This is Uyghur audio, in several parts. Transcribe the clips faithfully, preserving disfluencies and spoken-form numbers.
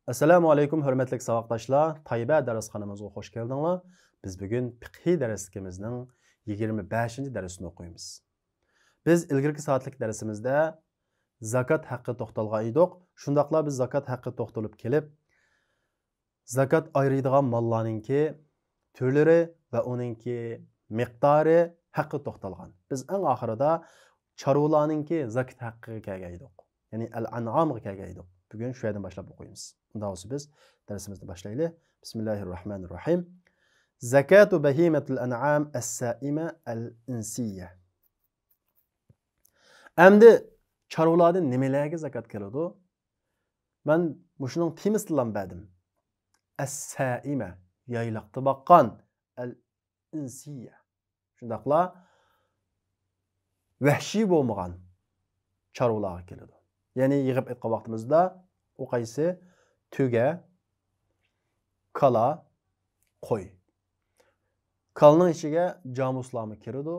ئەسسالامۇ ئەلەيكۇم، ھۆرمەتلىك ساۋاقداشلار، تايبە دەرسخانىمىزغا خوش كەلدىڭلار. بىز بۈگۈن پىقھىي دەرسلىكىمىزنىڭ يىگىرمە بەشىنچى دەرسىنى ئوقۇيمىز. بىز ئىلگىرىكى سائەتلىك دەرسىمىزدە زاكات ھەققىدە توختالغان ئىدۇق. شۇنداقلا بىز زاكات ھەققىدە توختىلىپ كېلىپ، زاكات ئايرىيدىغان ماللارنىڭكى تۈرلىرى ۋە ئۇنىڭكى مىقدارى ھەققىدە توختالغان. بىز ئەڭ ئاخىرىدا چارۋىلارنىڭكى زاكات ھەققىگە كەلگەن ئىدۇق. يەنى ئەل-ئەنئامغا كەلگەن ئىدۇق. بۈگۈن شۇ يەردىن باشلاپ ئوقۇيمىز. ئۇنداق بولسا بىز دەرسىمىزنى باشلايلى. بىسمىللاھىررەھمانىررەھىم. زاكاتۇ بەھىمەتىل ئەنئام ئەسسائىمە ئەل ئىنسىيە. ئەمدى چارۋىلاردىن نېمىلەرگە زاكات كېلىدۇ؟ مەن مۇشۇنىڭ تېمىسىنىلا بەردىم. ئەسسائىمە، يايلاقتا باققان، ئەل ئىنسىيە. شۇنداقلا ۋەھشىي بولمىغان چارۋىلارغا كېلىدۇ. يەنى يىغىپ ئېيتقان ۋاقتىمىزدا ئۇ قايسى؟ تۆگە، كالا، قوي. كالىنىڭ ئىچىگە جامۇسلارمۇ كىرىدۇ.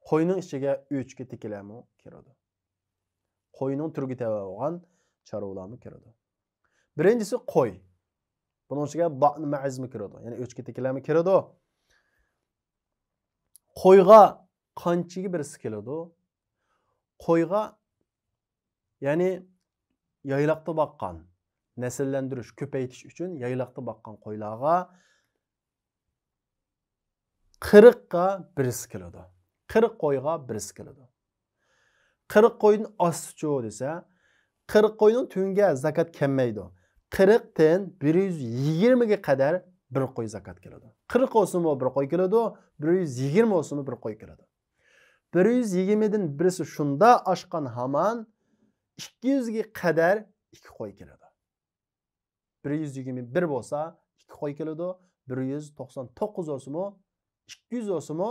قوينىڭ ئىچىگە ئۆچكە تېكىلەرمۇ كىرىدۇ. قوينىڭ تۈرىگە تەۋە بولغان چارۋىلارمۇ كىرىدۇ. بىرىنچىسى قوي. بۇنىڭ ئىچىگە دان مەئىزمۇ كىرىدۇ. يەنى ئۆچكە تېكىلەرمۇ كىرىدۇ. قويغا قانچىگە بىرسى كېلىدۇ؟ قويغا، يەنى يايلاقتا باققان، نەسىللەندۈرۈش، كۆپەيتىش ئۈچۈن يايلاقتا باققان قويلارغا قىرىققا بىرسى كېلىدۇ. قىرىق قويغا بىرسى كېلىدۇ. قىرىق قويدىن ئاشسىچۇ دېسە، قىرىق قوينىڭ تۆڭگە زاكات كەلمەيدۇ. قىرىقتىن بىر يۈز يىگىرمىگە قەدەر بىر قوي زاكات كېلىدۇ. قىرىق بولسىمۇ بىر قوي كېلىدۇ، بىر يۈز يىگىرمە بولسىمۇ بىر قوي كېلىدۇ. بىر يۈز يىگىرمىدىن بىرسى شۇندا ئاشقان ھامان ئىككى يۈزگە قەدەر ئىككى قوي كېلىدۇ. بىر يۈز يىگىرمە بىر بولسا ئىككى قوي كېلىدۇ، بىر يۈز توقسان توققۇز بولسىمۇ، ئىككى يۈز بولسىمۇ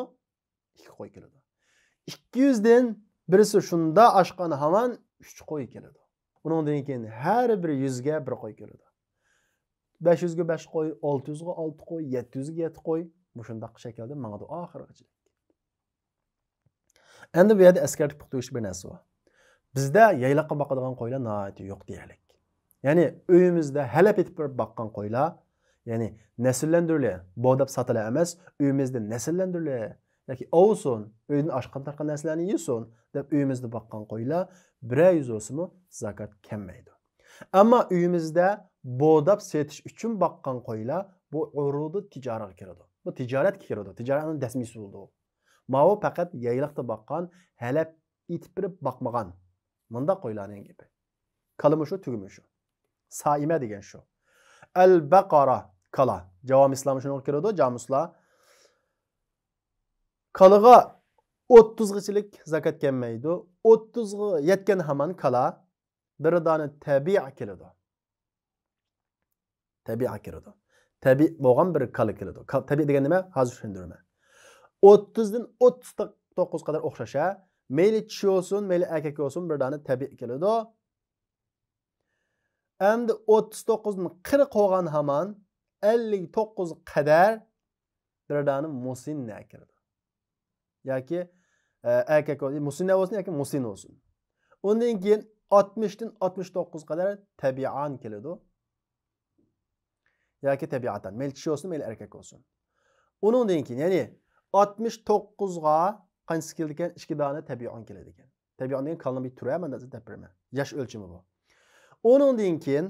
ئىككى قوي كېلىدۇ. ئىككى يۈزدىن بىرسى شۇندا ئاشقان ھامان ئۈچ قوي كېلىدۇ. ئۇنىڭدىن كېيىن ھەر بىر يۈزگە بىر قوي كېلىدۇ. بەش يۈزگە بەش قوي، ئالتە يۈزگە ئالتە قوي، يەتتە يۈزگە يەتتە قوي، مۇشۇنداق شەكىلدە ماڭىدۇ ئاخىرغىچە. ئەمدى بۇ يەردە ئەسكەرتىپ ئۆتۈشلۈك بىر نەرسە بار. بىزدە يايلاققا باقىدىغان قويلار ناھايىتى يوق دېيەرلىك. يەنى ئۆيىمىزدە ھەلەپ ئېتىپ بېرىپ باققان قويلار، يەنى نەسىللەندۈرۈلە، بوداپ ساتىلا ئەمەس، ئۆيىمىزدە نەسىللەندۈرۈلە ياكى ئاۋۇسۇن، ئۆيدىن ئاشقان تارتقان نەرسىلەرنى يېسۇن دەپ ئۆيىمىزدە باققان قويلار بىرەر يۈز بولسىمۇ زاكات كەلمەيدۇ. ئەمما ئۆيىمىزدە بوداپ سېتىش ئۈچۈن باققان قويلار بۇ ئۇرۇدۇ تىجارەتكە كىرىدۇ. بۇ تىجارەتكە كىرىدۇ. تىجارەتنىڭ دەسمىسى بولىدۇ. ماۋۇ پەقەت يايلاقتا باققان، ھەلەپ ئېتىپ بېرىپ باقمىغان مۇنداق قويلارنىڭ گېپى. كالىمۇ شۇ، تۈگىمۇ شۇ. سائىمە دېگەن شۇ. ئەل بەقارە، كالا. جاۋامىسلارمۇ شۇنىڭغا كىرىدۇ، جامۇسلار. كالىغا ئوتتۇزغىچىلىك زاكات كەلمەيدۇ. ئوتتۇزغا يەتكەن ھامان كالا بىر دانە تەبىئە كېلىدۇ. تەبىئە كىرىدۇ. تەبىئە بولغان بىر كالا كېلىدۇ. كا-، تەبىئە دېگەن نېمە؟ ھازىر چۈشەندۈرىمەن. ئوتتۇزدىن ئوتتۇز توققۇز قەدەر ئوخشاش، ھە؟ مەيلى چىشى بولسۇن، مەيلى ئەركەك بولسۇن، بىر دانە تەبىئە كېلىدۇ. ئەمدى ئوتتۇز توققۇزدىن قىرىق بولغان ھامان ئەللىك توققۇز قەدەر بىر دانە مۇسىننە كىرىدۇ. ياكى، ئە، ئەركەك بولسۇن، مۇسىننە بولسۇن ياكى مۇسىن بولسۇن. ئۇندىن كېيىن ئاتمىشتىن ئاتمىش توققۇز قەدەر تەبىئان كېلىدۇ. ياكى تەبىئاتان. مەيلى چىشى بولسۇن، مەيلى ئەركەك بولسۇن. ئۇنىڭدىن كېيىن، يەنى ئاتمىش توققۇزغا قانچىسى كېلىدىكەن؟ ئىككى دانە تەبىئان كېلىدىكەن. تەبىئان دېگەن كالىنىڭ بىر تۈرى، مەن ھازىر دەپ بېرىمەن. ياش ئۆلچىمى بۇ. ئۇنىڭدىن كېيىن،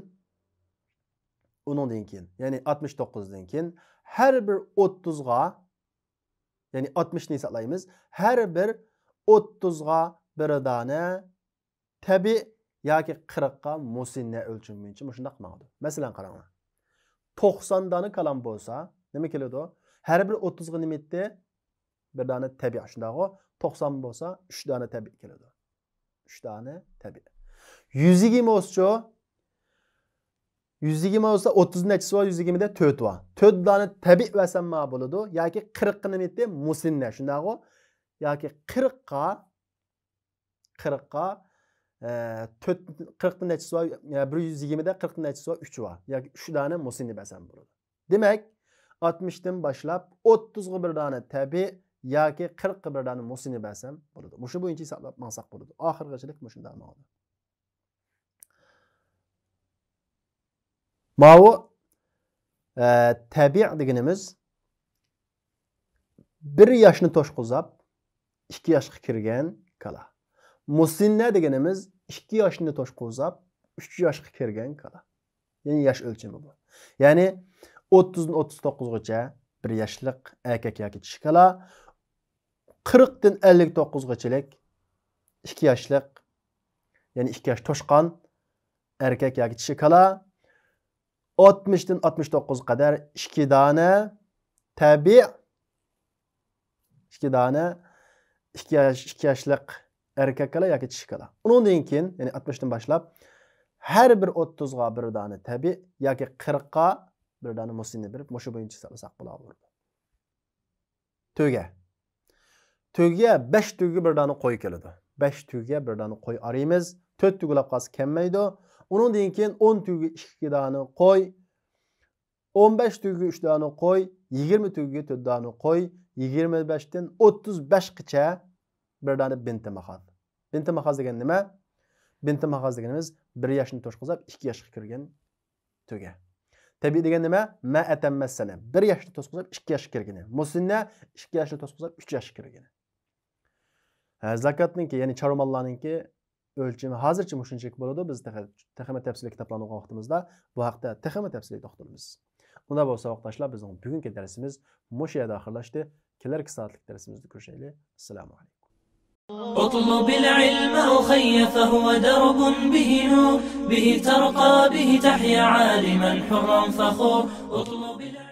ئۇنىڭدىن كېيىن، يەنى ئاتمىش توققۇزدىن كېيىن ھەر بىر ئوتتۇزغا، يەنى ئاتمىشنى ھېسابلايمىز، ھەر بىر ئوتتۇزغا بىر دانە تەبىئە ياكى قىرىققا مۇسىننە ئۆلچىمى بويىچە مۇشۇنداق ماڭىدۇ. مەسىلەن، قاراڭلار. توقسان دانە كالام بولسا، نېمە كېلىدۇ؟ ھەر بىر ئوتتۇزغا نېمە يەتتى؟ بىر دانە تەبىئە، شۇنداقغۇ؟ توقسان بولسا، ئۈچ دانە تەبىئە كېلىدۇ. ئۈچ دانە تەبىئە. يۈز يىگىرمە بولسىچۇ؟ يۈز يىگىرمە بولسا، ئوتتۇز نەچچىسى بار؟ يۈز يىگىرمىدە تۆت بار. تۆت دانە تەبىئە بەرسەم ما بولىدۇ. ياكى قىرىققا نېمە يەتتى؟ مۇسىننە، شۇنداقغۇ؟ ياكى قىرىققا قىرىققا، ئە، تۆت، قىرىقتىن نەچچىسى بار؟ يا، بىر يۈز يىگىرمىدە قىرىقتىن نەچچىسى بار؟ ئۈچى بار. ياكى ئۈچ دانە مۇسىننى بەرسەم بولىدۇ. دېمەك، ئاتمىشتىن باشلاپ ئوتتۇزغا بىر دانە تەبىئە ياكى قىرىققا بىر دانە مۇسىننى بەرسەم بولىدۇ. مۇشۇ بويىچە ھېسابلاپ ماڭساق بولىدۇ. ئاخىرغىچىلىك مۇشۇنداق ماڭىدۇ. ماۋۇ، ئە، تەبىئ دېگىنىمىز بىر ياشنى توشقۇزاپ، ئىككى ياشقا كىرگەن كالا. مۇسىننە دېگىنىمىز ئىككى ياشنى توشقۇزاپ، ئۈچ ياشقا كىرگەن كالا. يەنى ياش ئۆلچىمى بۇ. يەنى ئوتتۇزدىن ئوتتۇز توققۇزغىچە بىر ياشلىق ئەركەك ياكى چىشى كالا، قىرىقتىن ئەللىك توققۇزغىچىلىك ئىككى ياشلىق، يەنى ئىككى ياش توشقان ئەركەك ياكى چىشى كالا، ئاتمىشتىن ئاتمىش توققۇز قەدەر ئىككى دانە تەبىئىي، ئىككى دانە ئىككى ياش، ئىككى ياشلىق ئەركەك كالا ياكى چىشى كالا. ئۇنىڭدىن كېيىن، يەنى ئاتمىشتىن باشلاپ، ھەر بىر ئوتتۇزغا بىر دانە تەبىئىي ياكى قىرىققا بىر دانە مۇسىننى بېرىپ، مۇشۇ بويىچە ھېسابلىساق بولاۋېرىدۇ. تۆگە. تۆگە، بەش تۆگىگە بىر دانە قوي كېلىدۇ. بەش تۆگىگە بىر دانە قوي ئارىيمىز. تۆت تۆگىلەپ قالسا كەلمەيدۇ. ئۇنىڭدىن كېيىن ئون تۆگىگە ئىككى دانە قوي، ئون بەش تۆگىگە ئۈچ دانە قوي، يىگىرمە تۆگىگە تۆت دانە قوي، يىگىرمە بەشتىن ئوتتۇز بەشقىچە بىر دانە بىنتى ماخاز. بىنتى ماخاز دېگەن نېمە؟ بىنتى ماخاز دېگىنىمىز بىر ياشنى توشقۇزاپ، ئىككى ياشقا كىرگەن تۆگە. تەبىئىي دېگەن نېمە؟ ما ئەتەممەس سەنە. بىر ياشنى توسقۇزاپ، ئىككى ياشقا كىرگىنى. مۇسىننە، ئىككى ياشنى توسقۇزاپ، ئۈچ ياشقا كىرگىنى. ھە، زاكاتنىڭكى، يەنى چارۋا ماللارنىڭكى ئۆلچىمى ھازىرچە مۇشۇنچىلىك بولىدۇ. بىز تېخى، تېخىمۇ تەپسىلىي كىتابلارنى ئوقۇغان ۋاقتىمىزدا بۇ ھەقتە تېخىمۇ تەپسىلىي توختىلىمىز. ئۇنداق بولسا، ساۋاقداشلار، بىزنىڭ بۈگۈنكى دەرسىمىز مۇشۇ يەردە ئاخىرلاشتى. كېلەركى سائەتلىك دەرسىمىزدە كۆرۈشەيلى. ئەسسالامۇ ئەلەيكۇم. اطلب العلم أخي فهو درب به نور، به ترقى به تحيا عالما حرا فخور. اطلب العلم